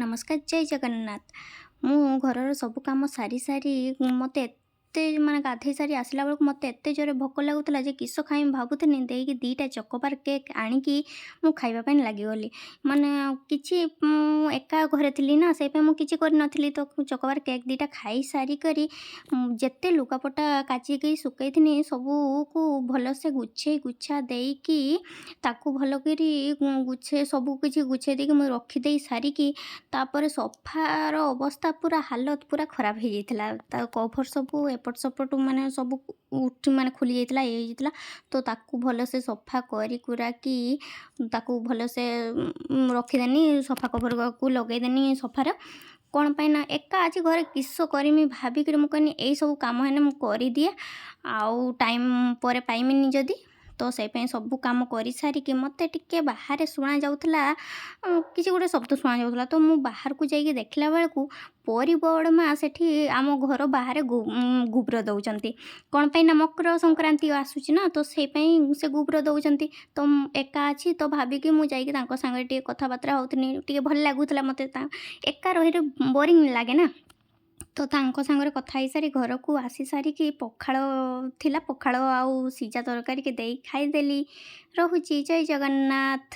ନମସ୍କାର, ଜୟ ଜଗନ୍ନାଥ। ମୁଁ ଘରର ସବୁ କାମ ସାରି ସାରି ମୋତେ ଏତେ, ମାନେ ଗାଧେଇ ସାରି ଆସିଲା ବେଳକୁ ମୋତେ ଏତେ ଜୋରେ ଭୋକ ଲାଗୁଥିଲା ଯେ କିସ ଖାଇମି ଭାବୁଥିନି, ଦେଇକି 2ଟା ଚକୋବାର କେକ୍ ଆଣିକି ମୁଁ ଖାଇବା ପାଇଁ ଲାଗିଗଲି। ମାନେ କିଛି ମୁଁ ଏକା ଘରେ ଥିଲି ନା, ସେଇ ପାଇଁ ମୁଁ କିଛି କରିନଥିଲି। ତ ଚକୋବାର କେକ୍ 2ଟା ଖାଇ ସାରିକରି ଯେତେ ଲୁଗାପଟା କାଚିକି ଶୁକେଇଥିନି, ସବୁକୁ ଭଲସେ ଗୁଛେଇ ଗୁଛା ଦେଇକି, ତାକୁ ଭଲ କରି ଗୁଛେଇ, ସବୁ କିଛି ଗୁଛେଇ ଦେଇକି ମୁଁ ରଖିଦେଇ ସାରିକି, ତାପରେ ସୋଫାର ଅବସ୍ଥା ପୁରା ହାଲତ ପୁରା ଖରାପ ହେଇଯାଇଥିଲା। ତା କଭର୍ ସବୁ ଏପଟ ସେପଟ, ମାନେ ସବୁ ଉଠି, ମାନେ ଖୋଲି ଯାଇଥିଲା, ଇଏ ହେଇଯାଇଥିଲା। ତ ତାକୁ ଭଲସେ ସଫା କରି କୁରାକି ତାକୁ ଭଲସେ ରଖିଦେନି, ସୋଫା କଭର୍କୁ ଲଗେଇଦେନି ସୋଫାର। କ'ଣ ପାଇଁ ନା ଏକା ଆଜି ଘରେ କିସ କରିମି ଭାବିକିରି ମୁଁ କହିନି, ଏଇସବୁ କାମ ହେନେ ମୁଁ କରିଦିଏ, ଆଉ ଟାଇମ୍ ପରେ ପାଇମିନି ଯଦି। ତ ସେଇ ପାଇଁ ସବୁ କାମ କରିସାରିକି ମୋତେ ଟିକେ ବାହାରେ ଶୁଣାଯାଉଥିଲା, କିଛି ଗୋଟେ ଶବ୍ଦ ଶୁଣାଯାଉଥିଲା। ତ ମୁଁ ବାହାରକୁ ଯାଇକି ଦେଖିଲା ବେଳକୁ ପରି ବଡ଼ ମା ସେଠି ଆମ ଘର ବାହାରେ ଗୁବର ଦେଉଛନ୍ତି। କ'ଣ ପାଇଁ ନା ମକର ସଂକ୍ରାନ୍ତି ଆସୁଛି ନା, ତ ସେଇ ପାଇଁ ସେ ଗୁବର ଦେଉଛନ୍ତି। ତ ମୁଁ ଏକା ଅଛି ତ ଭାବିକି ମୁଁ ଯାଇକି ତାଙ୍କ ସାଙ୍ଗରେ ଟିକେ କଥାବାର୍ତ୍ତା ହେଉଥିନି, ଟିକେ ଭଲ ଲାଗୁଥିଲା ମୋତେ। ଏକା ରହିଲେ ବୋରିଂ ଲାଗେ ନା। ତ ତାଙ୍କ ସାଙ୍ଗରେ କଥା ହେଇସାରି ଘରକୁ ଆସି ସାରିକି ପଖାଳ ଥିଲା, ପଖାଳ ଆଉ ସିଝା ତରକାରୀକି ଦେଇ ଖାଇଦେଲି। ରହୁଛି, ଜୟ ଜଗନ୍ନାଥ।